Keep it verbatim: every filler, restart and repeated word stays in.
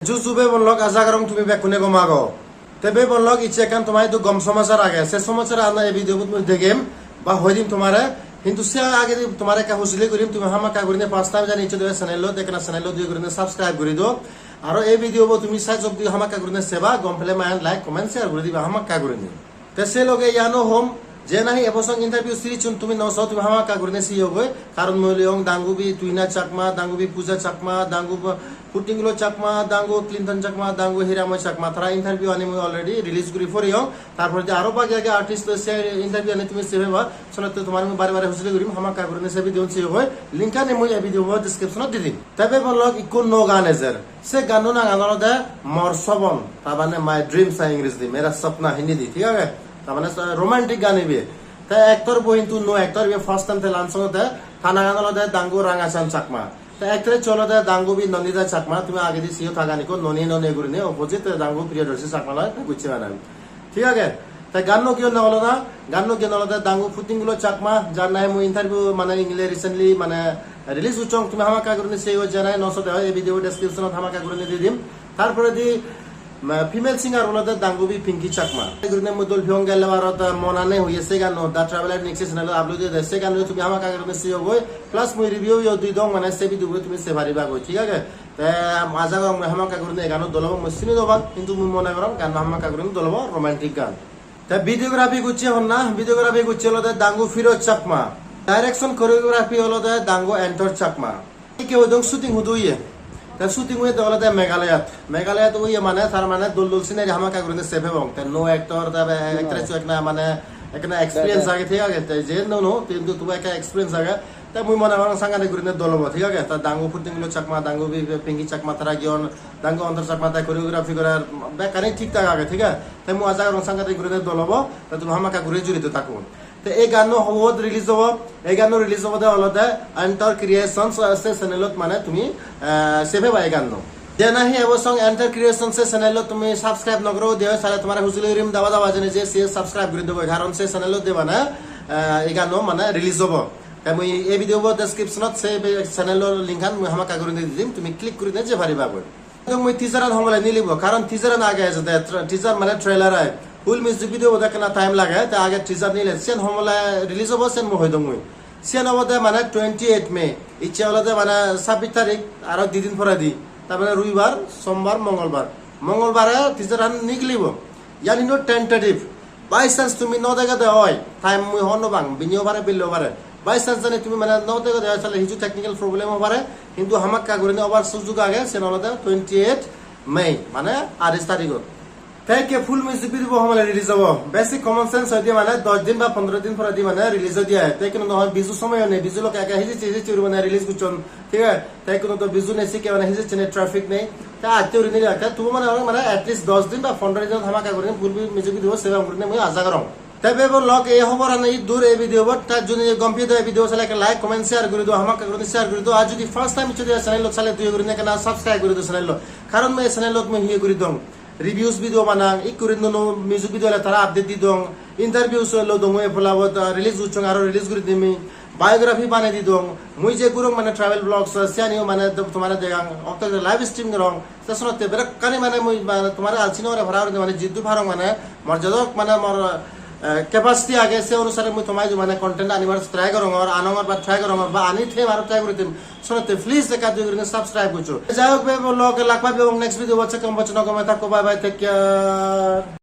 Ju ju bebon lok, aja gorong tumi bekkune gom ago. Te bebon lok, icche ekkan tomar idu gom somachar age. Se somachar ano ei video bot mui degem ba hoi dim tomare. Hintu se agedi tomare ekka hujuli gurim, tumi hamakkai gurine first time jodi icche de oi channel-ot, ekkena channel-ot dui gurine subscribe guri do. Aro ei video bo tumi sej obdi hamakkai gurine seba, gom pele mayan like, comment, share guri diba hamakkai gurine. Te se loge iano hom, je nahi ebo song interview series-un tumi no so, tumi hamakkai gurine seyogoi, karon mui loyong Dangubi Tuina Chakma, Dangubi Puja Chakma, Dangu Putinglo Chakma, Dangu Clinton Chakma, Dangu Hiramoy Chakma, tara interview ani mui already release guri poriyong. Tar poredi aro bagi age artist-o se interview ani tumi sei peba, senotte tomare mui bare bare hujuli gurim, hamakkai gurine se video-un seyogoi, link ani mui ei video bo description-ot di dim. Te bebon lok, ikko nuo gaan ejer. Se gaanno nangan olode Mor Sobon, tar mane My Dreams oi English di, Mera Sapna Hindi di, thik age? Tar mane, eh, romantic gaan ibe. Te actor bo hintu nuo actor, ibe first time te launch olode, ta nangan olode Dangu Rangachan Chakma. Te actress olode Dangubi Nandita Chakma, tumi agedi seyo ta gaan ikko Noni Noni gurine, opposite te Dangu Priyadarshi Chakma loi, te gocche mane. Thik age? Te gaanno giyon olode, gaanno giyon olode Dangu Putinglo Chakma, jar nahi mui interview mane ingle recently mane release gocchong, tumi hamakkai gurine seyo, je nahi no so de oi, ei video description-ot hamakkai gurine di dim. Tar poredi, ma, female singer olode Dangubi Pinky Chakma. Gurine mui dol peyong gelle barot, Monane hoye se gaanno, The Traveler Nixie channel-ot upload oye de, se gaanno tumi hamakkai gurine seyogoi, plus mui review-o di dong, mane se video bo tumi sei pariba goi, thik age? Te aja gorong mui hamakkai gurine ei gaanno dol obo, mui sini no pang, hintu mui mone gorong gaanno hamakkai gurine dol obo, romantic gaan. Te videography gocche honna, videography gocche olode Dangu Firoz Chakma. Direction choreography olode Dangu Antor Chakma. Ikke odong shooting hudu oye. Te shooting oyede olode Meghalayat. Meghalayat oye mane tar mane dol dol scenery hamakkai gurine sei pebong. Te nuo actor, te actress ekkena mane ekkena experience age, thik age? Te je nuo nuo, hintu tubo ekka experience age. Te mui mone gorong sangadik gurine dol obo, thik age? Te Dangu Putinglo Chakma, Dangubi Pinky Chakma tara giyon, Dangu Antor Chakma te choreography gorer, bekkani thik thak age, thik age? Te mui aja gorong sangadik gurine dol obo, te tumi hamakkai guri juri do takko. Te ei gaanno hobot release obo, ei gaanno release obode olode Antor Creations, eh, se channel-ot mane tumi, eh, sei peba ei gaanno. Je nahi ebo song Antor Creations se channel-ot tumi subscribe no goro de oi, sale tomare hujuli gurim daba daba jene je se subscribe guri dogoi, karon se channel-ot de mane, eh, ei gaanno mane release obo. Te mui ei video bo description-ot se be-, channel-or link-an mui hamakkai gurine di dim, tumi click gurine jei pariba goi. Mui teaser-an homole nilibo, karon teaser-an age ejede, tra-, teaser mane trailer oi. Full music video-bot ekkena time lage, te age teaser nile, siyan homole release obo, siyan mui hoi dong mui. Siyan obode mane twenty-eight May, icche olode mane sabbish tarik, aro di din poredi, tar mane robibar, sombar, mongolbar. Mongolbare teaser-an nigilibo. Iyan hintu tentative. By chance tumi no degede oi, time mui hobor no pang, bini o pare, belle o pare. By chance jodi tumi mane no degede oi, tale hissu technical problem o pare, hintu hamakkai gurine obar sujug age, siyan olode twenty-eight May, mane aris tarigot. Te ikke full music video bo homole release obo. Basic common sense hoide mane dosh din ba pondro din poredi mane release oi de ai. Te ikkunu no hoi Biju somoy onei, Biju lokke age hijicche hijicche guri mane release gocchon, thik age? Te ikkunu to Biju nei, sikke mane hijicche nei, traffic nei. Te atte guri nile, te tubu mone hoi mane at least dosh din ba pondro din hamakkai guri full music video bo sebang guri mui aja gorong. Te bebon lok, ei hoboran iddur ei video bot. Te jodi gom peye de ei video sale ekka like, comment, share guri do, hamakkai guri share guri do. Ar jodi first time icche de channel-ot sale dui guri ekkena subscribe guri do channel-ot. Karon mui ei channel-ot mui hi guri dong? Reviews video banang, ikko guri nuo nuo music video ole tara update di dong. Interviews lodong mui, ei polabot, ah, release gocchong, aro release guri dim mui. Biography banei di dong. Mui je gurong mane travel vlogs, ah, siyaniyo mane to-, tomare degang. Okto live stream gorong. Te senotte bedokkani mane mui mane tomare alsi no gore para guri mane jiddur parong mane mor jedok mane mor, eh, capacity age se onusare mui toma idu mane content anibar try gorongor, anongor ba try gorongor ba ani them aro try guri dim. Senotte please ekka dui gurine subscribe goccho. Jai hok, bebon lok, lak pebong next video bot, sekkon bocchon gome thakko, bye bye, take care.